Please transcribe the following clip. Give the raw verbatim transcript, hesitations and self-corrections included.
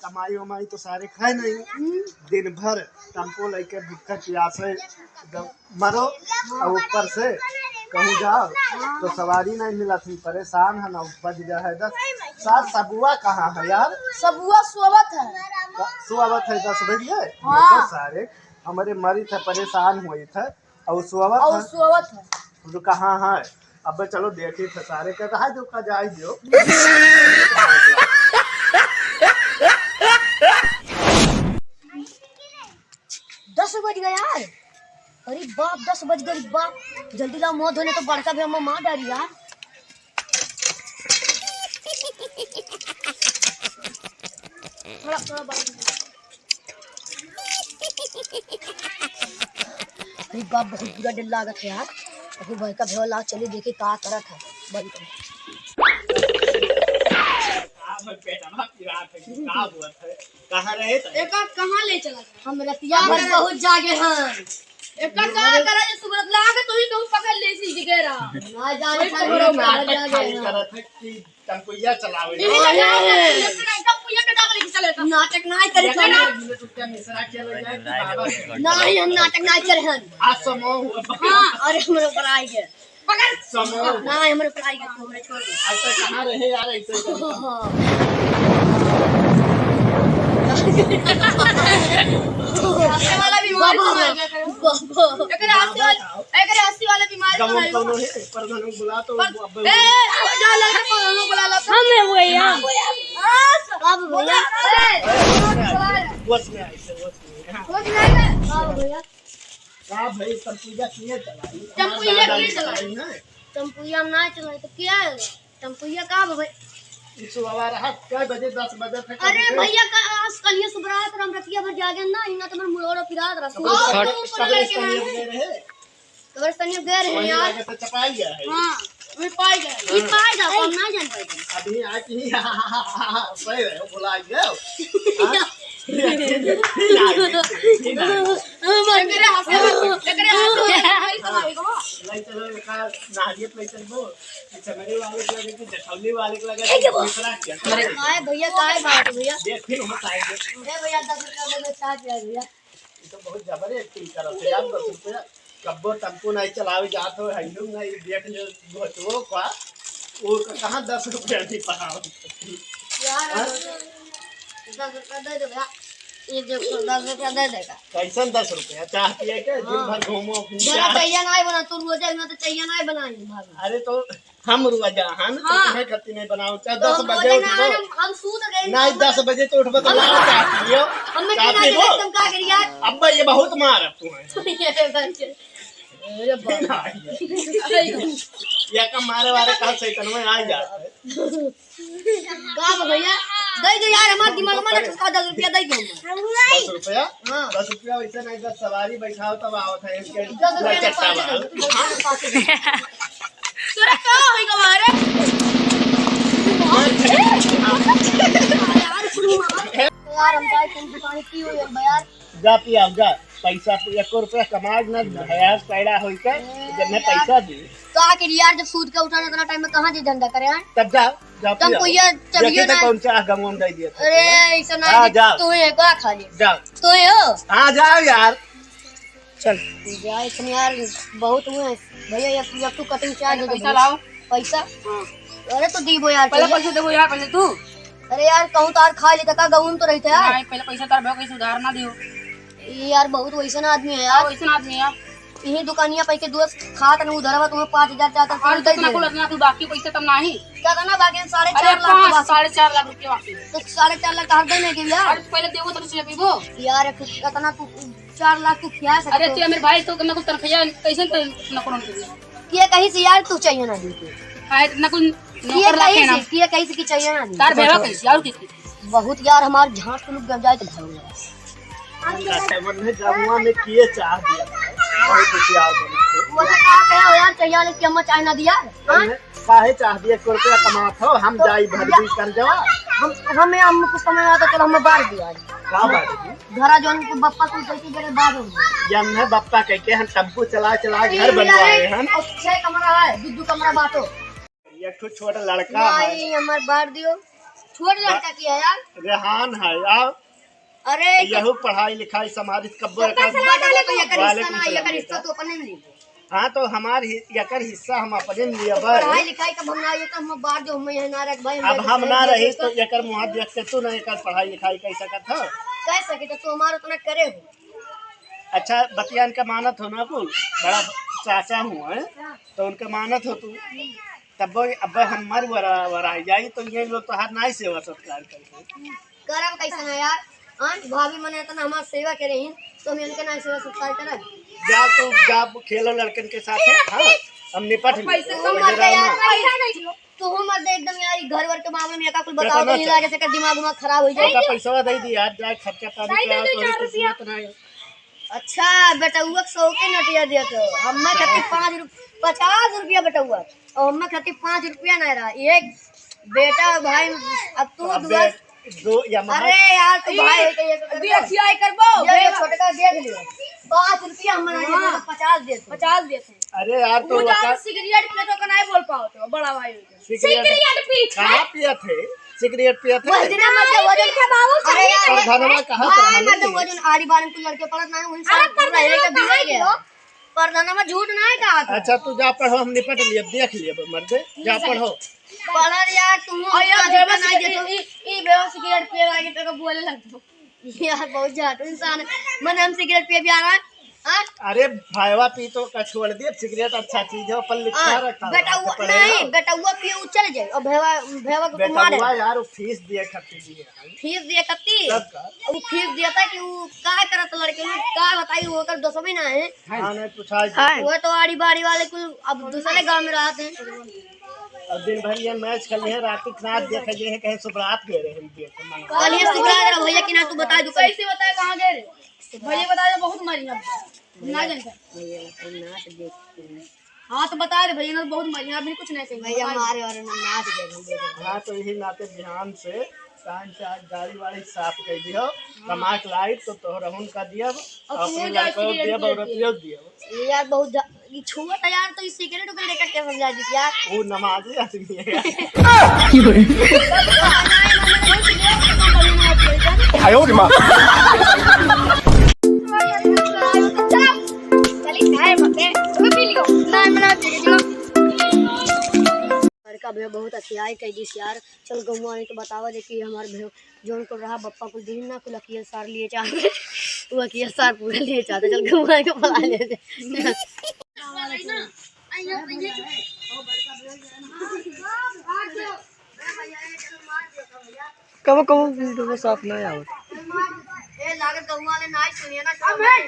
कमाई वमाई तो सारे खाए नहीं, दिन भर टेम्पो लेके भूखे प्यासे एकदम मरो, और ऊपर से कहूँ जाओ तो सवारी नहीं मिला थी, परेशान है ना, बज गया है दस। सार सबुआ कहाँ है यार? सबुआ सोवत है। सोवत है दस बजे? हाँ। देखो सारे, हमरे मरी थे, परेशान हुई थे, और सोवत और है। सोवत है। तो कहाँ है? अबे चलो देखी थे सारे, कहता है जो का जाए दियो। दस बज गया यार। अरे बाप, दस बज गया बाप। जल्दी लाओ, मुँह धोने तो बड़का भी हम मार डाली यार। थोड़ा, थोड़ा बात। अरे बाप, बहुत बुरा डर लागत है यार। अभी भाई का भेवला, चलिए देखिए का करत है। बंद करो। का भाई, पेटवा पिरात है, का हुआ था? कहाँ रहे थे? एका कहाँ ले चला? हम रतिया भर बहुत जागे हैं। एका का करे जे सुबह लागे तो ही कहूँ पकड़ ले सी जिगेरा। ना जाने वही का पकड़ करो, कहाँ नाटक जागे खाली हैं। करत है कि टम्पुइया चलावे। ई ना जाने, टम्पुइया के डाल के चले था। नाटक ना करे ये तो ना। मिश्रा के ले जाए तो बाबा के। नहीं, हम नाटक ना करे हैं। आज समूह हुआ। हाँ, अरे हमरे ऊपर आई है। पकड़। समूह। ना, हमरे ऊपर आई है, हमरे छोड़ दे। आज तक कहाँ रहे यार, ऐसे करके? हाँ। हंसने वाला भी मार बाबा, मार गया। बाबा। एकरे हंसने वाला, एकरे हंसने वाला भी मार गमन मार। कौनो है, प्रधान बुला तो पर, वो अब ए, जा लड़के को बुला ला। हम है वो यार। हाँ, बाबू भैया। ए, बस में आए थे, बस में। हाँ। बस में आए थे। बाबू भैया। का भाई, टम्पुइया किए चलाई? टम्पुइया हमार किए दादा चलाई? चलाई ना। टम्पुइया हम ना चलाई तो क्या है? टम्पुइया का बा भाई? ई सुबह रहा, कै बजे, दस बजे तक अरे उठे। भैया का आज कल ये सुबह रात राम रतिया भर जागे ना, इन्ना तो मन मुड़ोड़ा पिरात रहा। कब्रिस्तान, कब्रिस्तान ये गए रहे। कब्रिस्तान ये गए रहे वही यार। लगे तो चपाई गया है। हाँ, वही पाई गया है। ई पाई गया, हम ना जान पाए। अभी आके ही सही रहे, भुला गए। हाँ? एकरे हंसे, एकरे हंसे, हमारी समाई को। नहीं चलो, का नारियत नहीं चलबो। चमड़े वाले के लगे कि जठौली वाले के लगे कि दूसरा क्या? अरे काय भैया, काय बात भैया? ये फिर होता है ये। ए भैया, दस रुपया दे दे, चाय पिया भैया। ये तो बहुत जबर acting करत है यार, दस रुपया। कब्बो टम्पू नहीं चलावे जात हो, हैंडल नहीं देख ले, घोचवो का। वो का-, कहाँ दस रुपया नहीं पाओ? यार, हाँ? दस रुपया दे दो भैया। ये देखो, दस रुपया दे देगा। कैसन दस रुपया? चाह पिए के, दिन हाँ। भर घूमो, फिर जरा चाह। चाहिए नहीं बना, तू रोजा ना तो चाहिए नहीं बनाई भाभी। अरे तो हम रोजा हन, तो हाँ। तुम्हें खत्ती नहीं बनाओ, चाहे तो दस हम बजे रोजा ना उठबो। हन, हम, हम सूत गए, नहीं, हम दस बजे तो उठबो तो हम लाओ चाह पियो। हम में चाह पीना पीबो? लगे, तुम का करिया? अब्बा ये बहुत मार अब तुम्हें। ये बच्चे। अरे बाप। ये का मारे वाले कहाँ से इतना में आ जाते हैं? का बा भैया? दे दे यार, हमार दिमाग में ना खसका, दस रुपया दे दे हमर। दस रुपया? हाँ। दस रुपया वैसे नहीं, दस सवारी बैठाओ तब आवत है, इसके दस रुपया लड़के पाँच सौ दे दे, तू दस रुपया पाँच सौ दे दे। तोरा का होई गवा रे? यार, हम जाए, तुम दुकान की हो यार, यार। जा पिया, जा। पैसा, एको रुपया कमाए ना, भैंस पैदा होई के, ए, जब मैं यार, पैसा दी। का आखिर यार, जब सूत के उठा ना, इतना टाइम में कहाँ जी धंधा करे, हाँ? तब जा, जा तब पिया। कोई ये चलिए देखी तो ना। कौन सा गम वम दे दिया था अरे, तुम्हें? ऐसा ना हाँ, है, जाओ। तू है, का खा ले? जाओ। तू है हो? हाँ, जाओ यार। चल। जा, इतने यार, बहुत हुए हैं। भैया, ये, ये तू cutting चाय दे दे पैसा भैया। लाओ। पैसा? हाँ। अरे, तो दीबो यार, पहले पहले। पैसा देबो यार, पहले तू। अरे यार, कहूँ तार खा लेता का, गहूम तो रहता यार। नहीं, पहले पैसा तार भैया कैसे उधार ना दियो। ये यार बहुत वैसन आदमी है यार। हाँ, वैसन आदमी है। यही दुकानिया पे के दोस्त खात न उधरवा तुम्हें पाँच हजार चार सौ और दे दे। कुल रखना तू, बाकी पैसा तब नहीं। क्या करना बाकी? साढ़े अरे चार लाख पाँच, बाकी। साढ़े चार लाख रुपया बाकी। तो साढ़े चार लाख हर देने के यार। अरे पहले देबो तब से पीबो। यार, कितना तू चार लाख तू खिया सकते अरे हो। तू मेरे भाई तो ना कुछ तनखैया कैसे न करो। ये कहीं से यार तू चाहिए ना दी। हाँ, इतना कुछ ये नौकर लाके कहीं ना। से, ये कहीं से की चाहिए ना दी। तार बेवा कैसे और की? बहुत यार, हमार झांस के लोग गंजाए तो भाग गया। उनका सेवन में जमुआ में किए चाह दिया। बहुत होशियार बने थे। वो तो कहा गया हो यार, चाहिए वाले की अम्मा चाय ना दिया। हाँ? काहे चाह दिया, एक रुपया कमात हो, हम तो जाई भर या- दी कर जवा। हम, हमें, हम कुछ समय आता, चलो हमें बार दिया। का बार दी? घरा जौन के बप्पा कुल कैसे करे बार हो। या मैं बप्पा कह के हम टेम्पू चला चला घर तीन बनवाए लाख हम। और छह कमरा है, दो दो कमरा बाटो। एक ठो छोटा लड़का है। नहीं, हमार बार दियो। छोट लड़का की है यार। रेहान है यार। अरे, यहू पढ़ाई लिखाई संभालित कब्बो एकर। बटवा तो एकर हिस्सा ना, एकर हिस्सा तो अपने में ली। हाँ, तो हमार हि-, एकर हिस्सा हम अपने में लिया बा। पढ़ाई लिखाई कब हम ना, ये तो हम बाहर जो हम यहाँ ना रख भाई, अब हम ना रही तो एकर मुँह देख के तू ना एकर पढ़ाई लिखाई कह सकत हो। कह सके तो तू हमार उतना करे हो। अच्छा, बतियान का मानत हो ना कुल, बड़ा चाचा हुआ है, तो उनका मानत हो तू। तब अब हम मर वरा, वरा जाई तो ये लोग तोहार नाई सेवा सत्कार करते। करब कैसे ना यार? हाँ, भाभी मने इतना हमार सेवा करे ही, तो हम इनके नाई सेवा सत्कार करब? जा तू, जा खेलो लड़कन के साथ, हाँ, हम निपट लेंगे। पैसे तो मर गए यार, पैसा नहीं। तू मत दे एकदम यार, ई घर वर के मामले में एका कुल बताओ तो नहीं लागे से दिमाग उमाग खराब हो जाए। पैसा दे दी यार, जा खर्चा पानी। अच्छा, बेटउआ के सौ के नोटिया दिया तो हम्मा खातिर पाँच रुप-, पचास रुपया बेटउआ, और हम्मा खातिर पाँच रुपया नहीं रहा। एक बेटा भाई, अब तू अब दुआ दे, दो या महा- अरे यार, तू भाई होके ये कर दे, दो। सिलाई करबो, ये, ये छोटका देख लियो, पाँच रुपया हम्मा नहीं देते, पचास देते। पचास देते। अरे यार, तो वो वका- सिगरेट पे तो नहीं बोल पाओ तो, बड़ा भाई होके। सिगरेट सिगरेट पी। कहाँ पियत है? सिगरेट पियत है? वजन मत दे, वजन। अरे यार, प्रधानवा कहाँ हाँ, प्रधानवा मत दे, जी? वजन आड़ी बाड़ी में कुछ लड़के पढ़त ना है, उनसे अरे, पूरा प्रधानवा हिले के बिगड़ गया। प्रधानवा झूठ ना है कहा था। अच्छा, तू जा पढ़ो, हम निपट लिए, देख लिए, मर्दे, जा पढ़ो। पढ़ो यार, तुम और यार, उतना फेमस नहीं देते। ई, ई, ई फेमस सिगरेट पिए लागे तो बोले लगतो। यार, बहुत झाटू इंसान है। मने हम सिगरेट पिए भी आ रहा है। हाँ? अरे, भैवा पी तो का छोड़ दिए, सिगरेट अच्छा चीज है, पर लिखा हाँ, रखा है, बेटउआ, पढ़े नहीं, ना। बेटउआ पिए, उ चल जाए, और भैवा, भैवा को मारे। बेटउआ यार, वो फीस दिए खातिर दिए है। फीस दिए खातिर? तब का? वो फीस दिया था कि वो का करत लड़के लोग, का बताई, वो ओकर दोस्त भी ना है। हाँ, नहीं, पूछा है। वो तो आड़ी बाड़ी वाले कुल अब दूसरे गाँव में रहते हैं। अब दिन भर ये मैच खेले हैं, रात को नाच देखे गए हैं, कहीं सुबरात गए रहे हैं, हम देख के मना। कल ये सुबरात रहा भैया कि ना, तू बता दू कैसे। बताए कहाँ गए रे? भैया बता दे, बहुत मरी अब। ना जानता। भैया, हम नाच देखते हैं। हाँ, तो बता दे भैया, ना बहुत मरी, अभी कुछ नहीं कही। भैया, मारे और हम नाच देख, हम देख। हाँ, तो यही नाते ध्यान से टाइम से आज गाड़ी वाड़ी साफ कर दियो, कमा के लाई तो तोहरहुन का दियब, और अपने लड़कों दियब, औरतियों दियब। ये यार बहुत जा-, ये छुआ था यार, तो ये सिगरेट उगरेट लेकर क्या समझा दी यार? वो नमाजी आदमी है यार। आयो रे माँ। चली खाए मते, तू पी लियो। नहीं, मैं ना पी लियो। लड़का भैया बहुत अखियाई कह दिस यार। चल गौवा वाले के बतावा दे कि हमार भैया जौन कुल रहा बप्पा कुल दिन ना कुल अखिया सार लिए चाहते। वो अखिया सार पूरा लिए चाहते। चल गौवा वाले के बुला ले दे। कबो कबो वीडियो साफ ना आवत। ए, लागत गौवा वाले ना सुनिए ना, हम हैं।